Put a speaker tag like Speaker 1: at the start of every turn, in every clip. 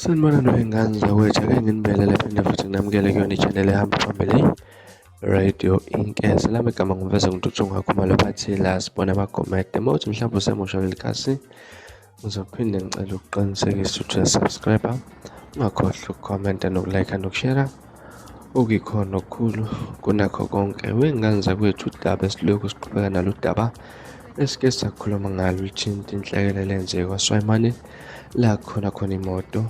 Speaker 1: Sanibonani wey'ngane zakwethu, ake nginibelele phinde futhi nginamukele kuyona i-channel ehamba phambili Radio Inkese. Lami igama ngumveze nguNtuthu Khumalo bathi la sibona amagomede. Uma uthi mhlawumbe usemusha kuleli khasi, ngizophinde ngicela ukuqinisekisa ukuthi uyasubscribe, ungakhohlwa ukukhomenta nokulike nokushera okuyikhona okukhulu kunakho konke. Wey'ngane zakwethu, udaba esilokhu siqhubeka nalo udaba esike sakhuluma ngalo lithinta inhlekelele eyenzeke kwaSwayimane la khona khona imoto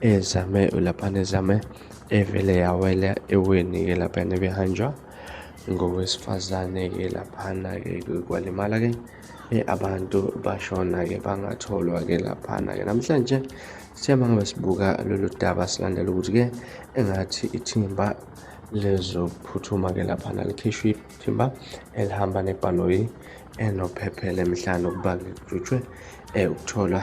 Speaker 1: ezame laphana ezame evele yawela eweni-ke laphana ebihanjwa ngowesifazane-ke laphana-ke kwalimala-ke abantu bashona-ke bangatholwa-ke laphana-ke. Namhlanje sithe uma ngabe sibuka lolu daba silandela ukuthi-ke engathi ithimba lezokuphuthuma-ke laphana likhishwe ithimba elihamba nebhanoyi enophephela emhlane ukuba-ke kujutshwe ukutholwa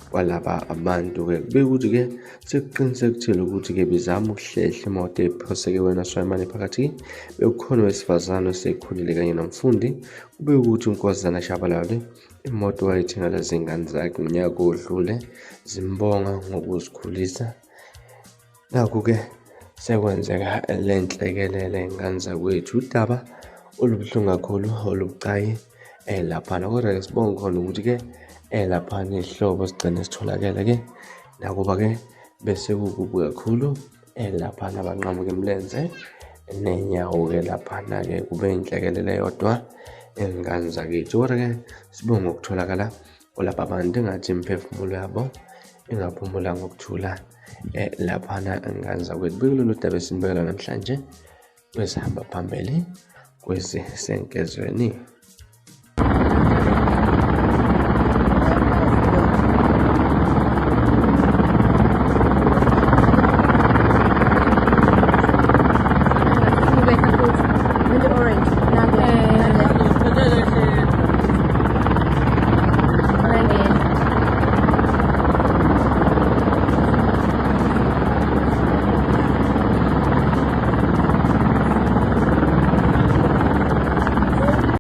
Speaker 1: kwalaba abantu-ke. Kubikwa ukuthi-ke sekuqinisekisile ukuthi-ke bezama ukuhlehla imoto ephoseke wena Swayimane phakathi bekukhona owesifazane osekhulile kanye nomfundi. Kubikwa ukuthi uNkosazana Shabalala imoto wayithenga lezi ngane zakhe ngonyaka odlule zimbonga ngokuzikhulisa. Nakhu-ke sekwenzeka le nhlekelele ngane zakwethu, udaba olubuhlungu kakhulu olubucayi laphana. Kodwa-ke sibonge khona ukuthi-ke laphana isihlobo sigcine sitholakele-ke nakuba-ke bese kukubi kakhulu laphana banqamuka imilenze nenyawo-ke laphana-ke kube inhlekelele yodwa ngane zakithi. Kodwa-ke sibonge ukutholakala kwalaba bantu engathi imiphefumulo yabo ingaphumula ngokuthula laphana ngane zakwethu. Bekulolu daba esinibekela namhlanje kwezihamba phambili kwezisenkezweni.